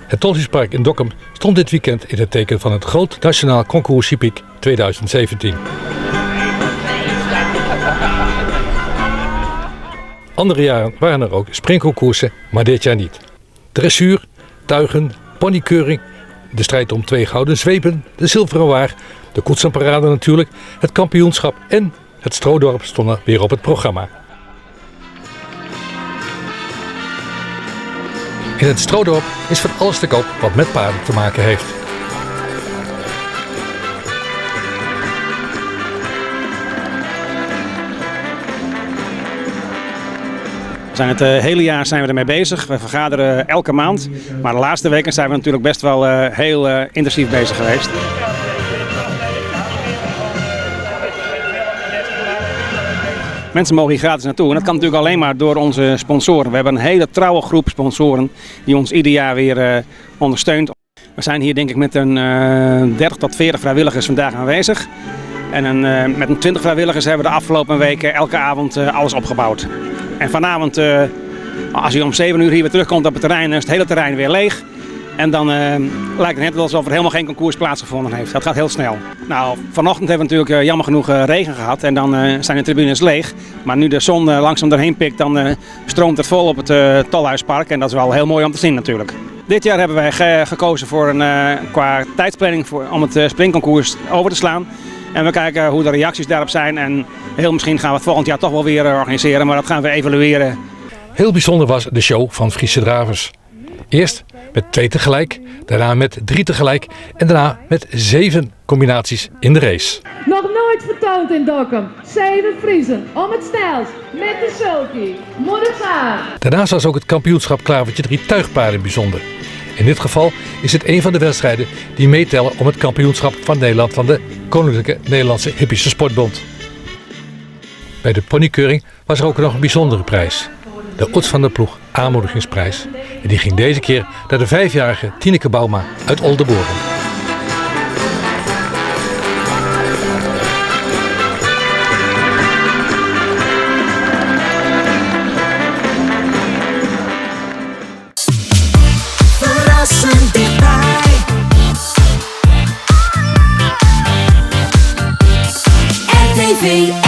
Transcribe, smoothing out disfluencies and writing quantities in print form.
Het Tolhuispark in Dokkum stond dit weekend in het teken van het Groot Nationaal Concours Hippique 2017. Andere jaren waren er ook springconcoursen, maar dit jaar niet. Dressuur, tuigen, ponykeuring, de strijd om twee gouden zwepen, de zilveren waar, de koetsenparade natuurlijk, het kampioenschap en het stroodorp stonden weer op het programma. In het Stroodorp is van alles te koop wat met paarden te maken heeft. We zijn het hele jaar zijn we ermee bezig. We vergaderen elke maand. Maar de laatste weken zijn we natuurlijk best wel heel intensief bezig geweest. Mensen mogen hier gratis naartoe en dat kan natuurlijk alleen maar door onze sponsoren. We hebben een hele trouwe groep sponsoren die ons ieder jaar weer ondersteunt. We zijn hier denk ik met een 30 tot 40 vrijwilligers vandaag aanwezig. En met een 20 vrijwilligers hebben we de afgelopen weken elke avond alles opgebouwd. En vanavond, als u om 7 uur hier weer terugkomt op het terrein, dan is het hele terrein weer leeg. En dan lijkt het net alsof er helemaal geen concours plaatsgevonden heeft. Dat gaat heel snel. Vanochtend hebben we natuurlijk jammer genoeg regen gehad en dan zijn de tribunes leeg. Maar nu de zon langzaam erheen pikt, dan stroomt het vol op het Tolhuispark. En dat is wel heel mooi om te zien natuurlijk. Dit jaar hebben wij gekozen voor een, qua tijdsplanning om het springconcours over te slaan. En we kijken hoe de reacties daarop zijn. En heel misschien gaan we het volgend jaar toch wel weer organiseren, maar dat gaan we evalueren. Heel bijzonder was de show van Friese Dravers. Eerst met 2 tegelijk, daarna met 3 tegelijk en daarna met 7 combinaties in de race. Nog nooit vertoond in Dokkum. 7 Friezen om het snelst met de sulky. Moedig aan. Daarnaast was ook het kampioenschap Klavertje 3 tuigpaarden bijzonder. In dit geval is het een van de wedstrijden die meetellen om het kampioenschap van Nederland van de Koninklijke Nederlandse Hippische Sportbond. Bij de ponykeuring was er ook nog een bijzondere prijs. De Oeds van der Ploeg aanmoedigingsprijs. En die ging deze keer naar de 5-jarige Tineke Bouma uit Oldeboorn. Verrassend dichtbij. RTV.